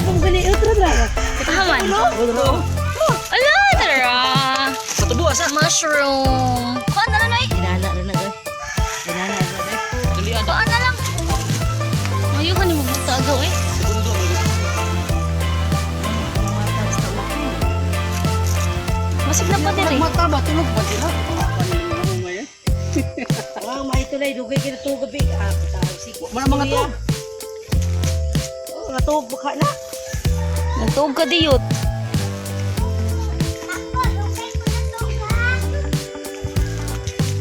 Kung gani, tara tara. Haman. Ala, tara. Sa tubo asa. Mushroom. Kuan na lang ay. Inana na na. Inana na na. Dalian. Kuan na lang. Ayaw ka ni magbutagaw eh. Segundo. Masig na pa diri. Mata ba tulog ba sila? Ah, may tulay dugay kay tuog gabi. Ah, tawag si. Wala mga to. Oh, natuog baka na. Nagtuog ka diyot.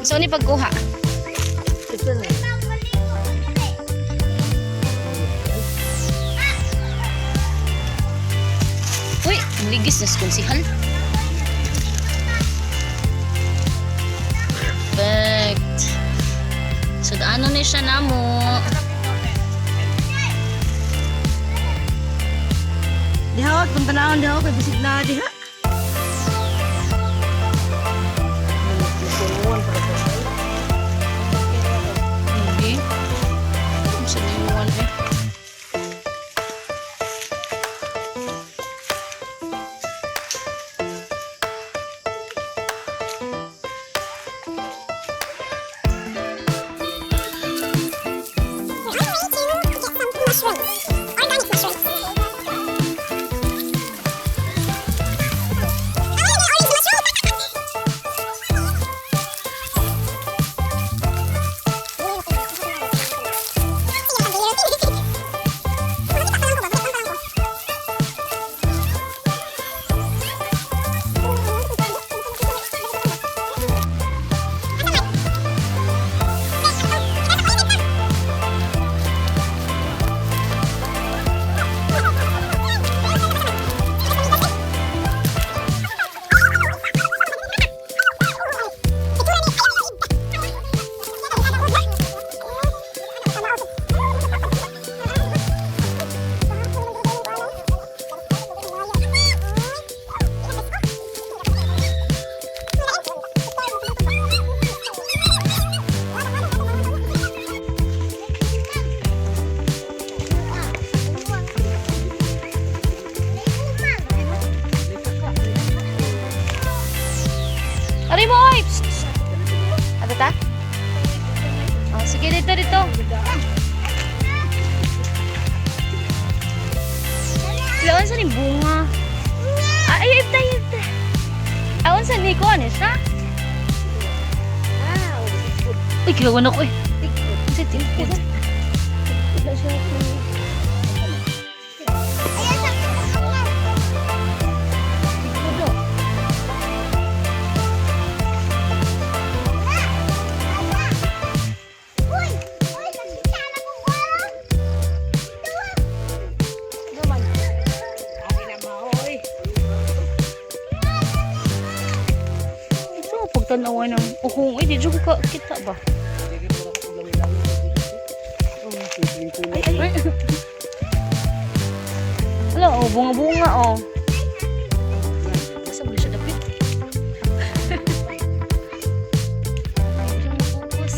So ni pagkuha. Ito na. Uy, ang ligis na konsihal. Perfect. So, ano ni siya namo? Diha, kung tanawon diha kay bisig na diha. Hindi. Sa new one eh. Mushroom. Organic mushroom. Aray mo, oy! Psst, psst. Ano ta? Oh, sige, dito, dito. Laon sa ni bunga. Ah, ay, ay, ay, ay. Aon sa ni ko, ano siya? Ah, Uy, kilawan ako eh. Sa tikod. Ito, pagtanawa ng uhong. Ay, di ko ka kita ba? Ay, ay. Wala, oh, bunga-bunga, oh. Asa mo siya dapit? Hindi siya mo-focus.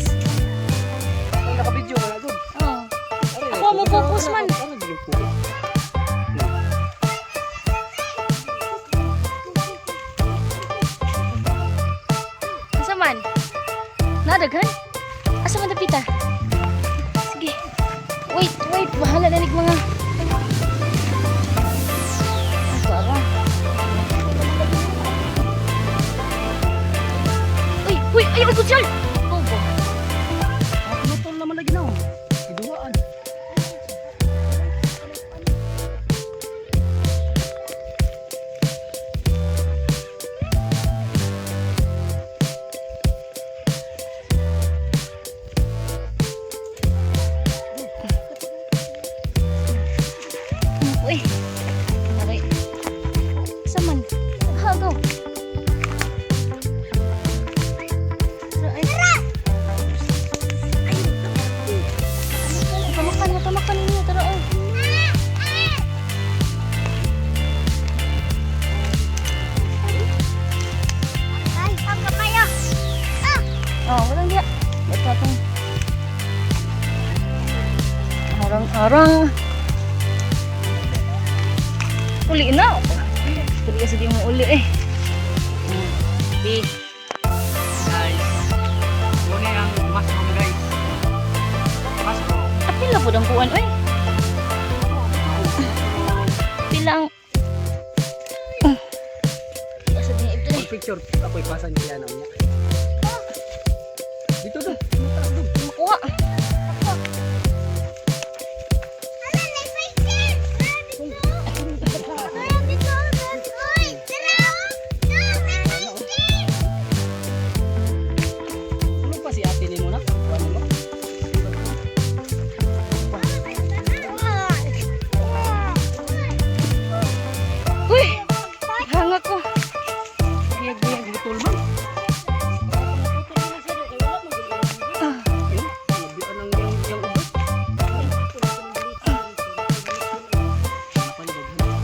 Ang naka-video ka na doon. Oh. Ako mo focus man. Asa man? Nadaghan? Asa man dapita? Sige. Wait, wait. Bahala na nig mga... Ay, para. Uy, uy, ay, ay, kutsal! Tubo. Pinutol naman lagi na. Iduhaan. Uy. Aray. Asa man? Ha, go. Tara, ay. Tamakan, matamakan ninyo. Tara, oh. Oh, walang diya. Ba't atong... Arang-arang. Uli na. Dali kasi di mo uli eh. B. Guys. Muna ang mushroom, guys. Mushroom. Apil na po ang kuwan oy. Pila ang Asa din ito eh. Pag picture, ako ipasa niya na niya. Dito doon. Makuha. Tulog pa si ate ni mo na. Kuha mo. Uy! Hanga ko. Buyag-buyag butol man. Ayun, nabian ang yung ubos. Na, buta dito na.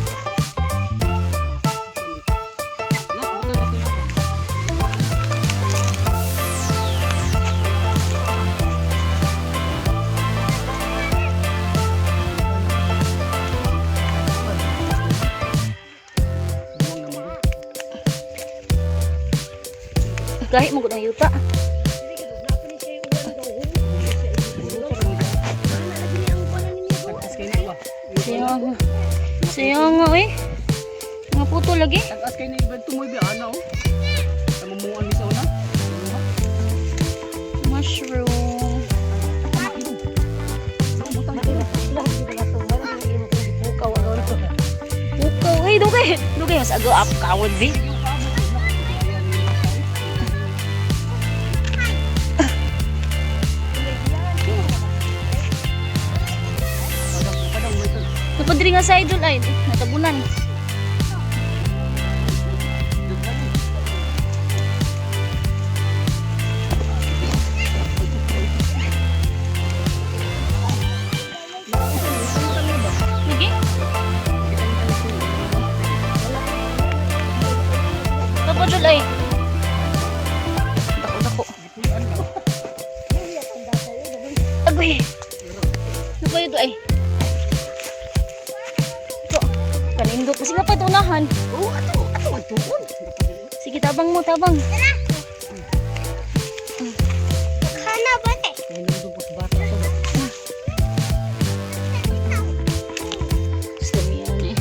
Buwang naman. Gahi mo gud ang yuta. Tagas kayo na ba? Sayo nga. Sayo nga eh. Mga puto lagi. Tagas kayo na iba. Tumoy ba? Ano? Oh. Namumuan ni sa una. Mushroom. Pukaw. Eh, dugay. Dugay. Mas agaw up kawad di. Napadiri nga sa idol ay. Natabunan. Lagi? Napadjol ay. Dako, dako. Agoy. Napayo do ay. Ito. Kanindot. Kasi nga pa ito unahan. Oo, ato, ato, ato. Sige, tabang mo, tabang. Gusto mo yan eh.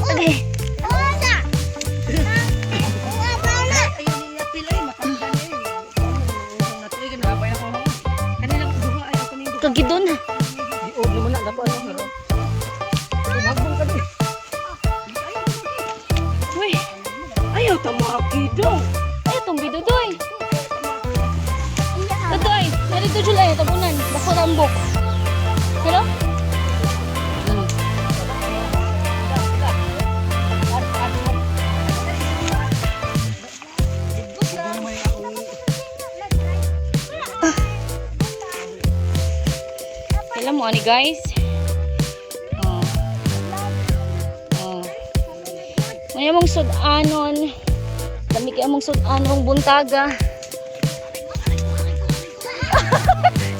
Okay. Kagidon. Di-og naman na, dapat ano. Magbong ka doon. Uy. Ayaw tamaki daw. Ay, itong bidudoy. Dudoy, narito July, tabunan. Dako tambok. Hello? Kailan mo ani guys? Oh. Oh. May among sud-anon. Dami kay among sud-anon buntaga.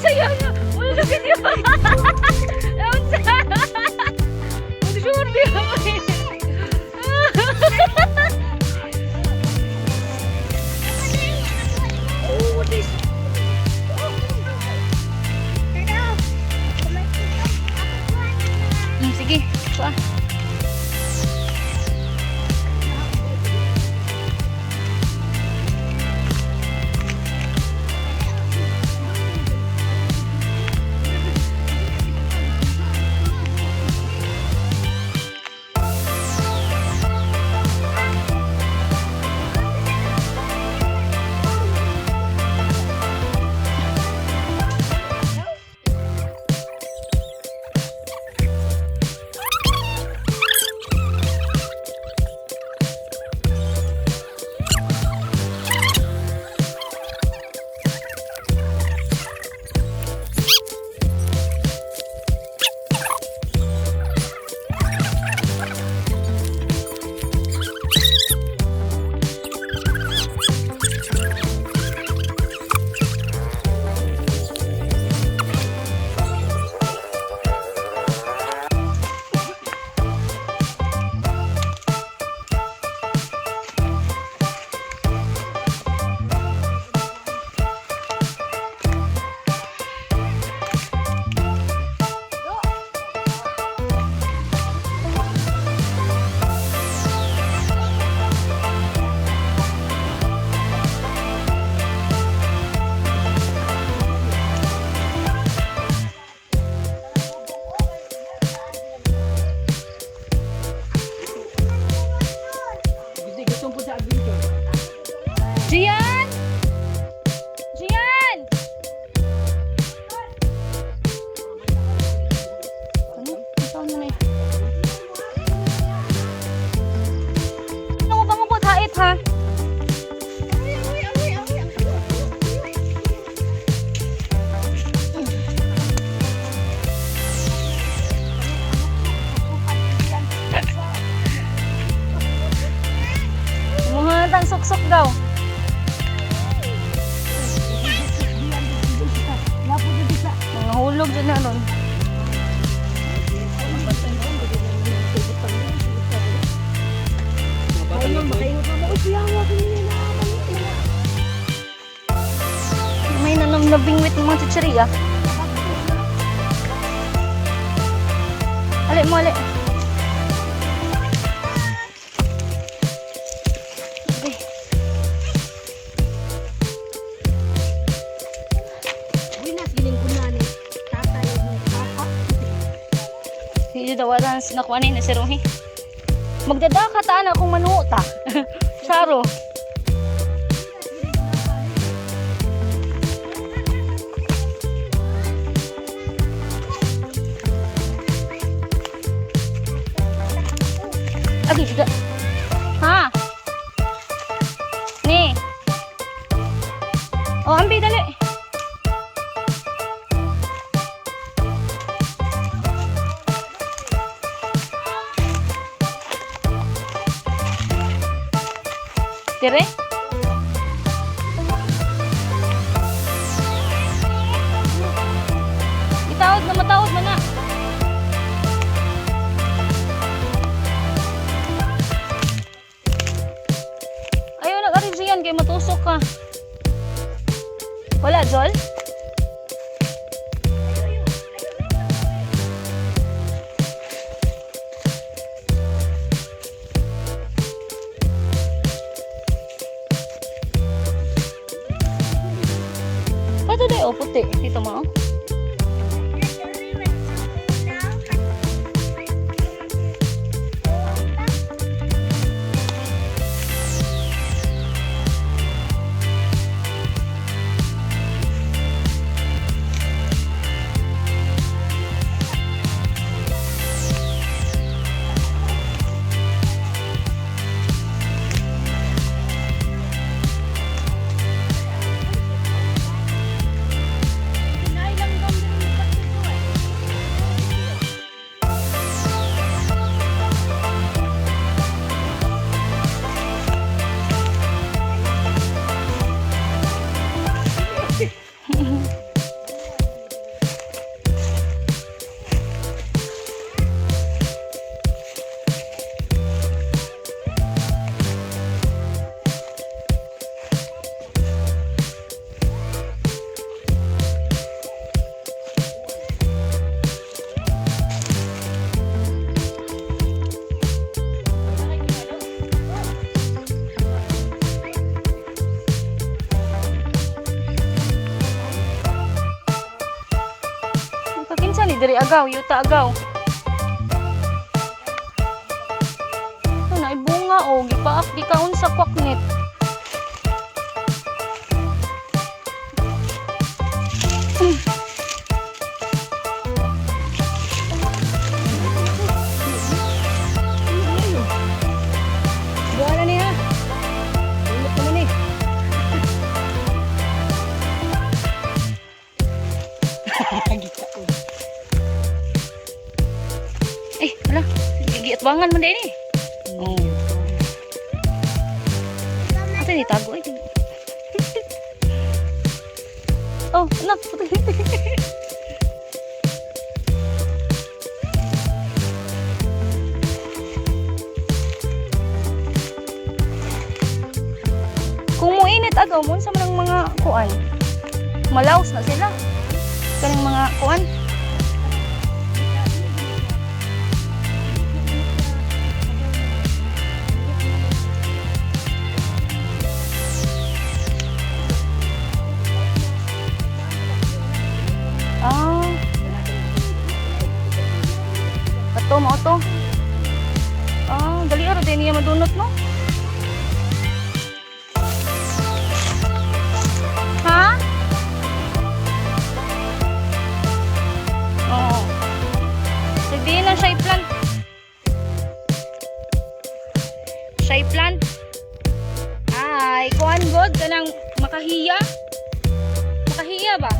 Sayang nga. Wala na video. Unsa? Mag-sure di ako eh. Sige, pa. Suksok daw. Mga hulog dyan na ron. May nanam na bingwit ng mga chichirya. Ali mo, ali. Okay. Winas gining ni tatay ni papa. Hindi daw wala na nakuha na si Rohi. Magdadaka ta na kung manuot ta. Charo. Agi juga. Ha? Ni. Oh, ambi dali. Dire? Itaod na mataod man na. Ayaw nag-arrange yan kay matusok ka. Wala, Jol? Pato na oh, puti. Dito mo, oh. Kakinsa ni diri agaw, yuta agaw. Ano na bunga o gipaak gikaon sa kwaknit. Buwan na niya. Ingat naman eh. Eh, ala, giatbangan man din eh. Oh. Ate ni tago eh. Oh, anak. Kung muinit agaw mo sa manang mga kuan. Malaos na sila. Kaning mga kuan. Ah. Ato mo to. Ah, dali ara din niya madunot no. Ha? Oo. Sabihin na siya i-plant. Siya i-plant. Ay, kuan god kanang makahiya. Makahiya ba?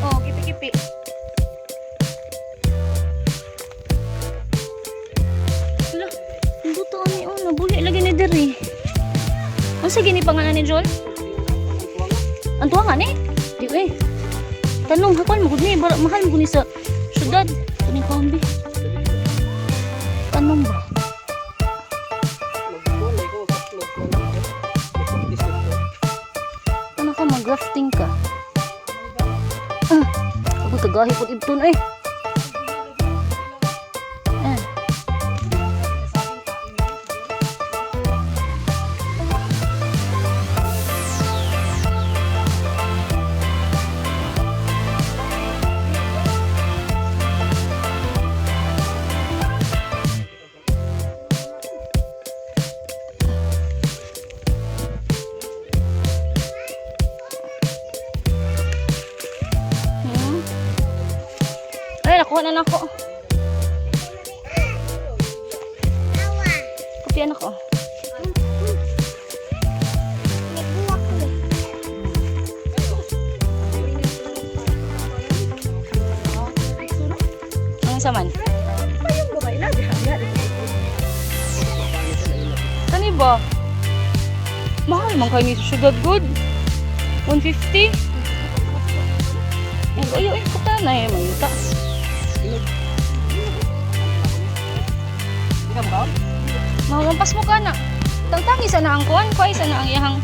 Oh, kipi-kipi. Hala, ang buto ani oh, nabuhi lagi ni diri. Unsa gini pangalan ni Joel? Ang tuwa nga ni? Di eh. Tanong hakon mo gud ni, mahal mo gud ni sa syudad. Kuning kombi. Tanong ba? Ano ka mag-grafting ka? Ah, ako kagahi po ibton eh. Ah. Ay, nakuha na nako. Kopya na ko. Ang isa man? Yung babae na diha diha. Kani ba? Mahal man kayo ni sa syudad good. 150. Eh, ayo eh, kuta na eh, mayuta. Malampas mo ka na. Tangtangi sa na ang kuan, kuay sa na ang iyahang.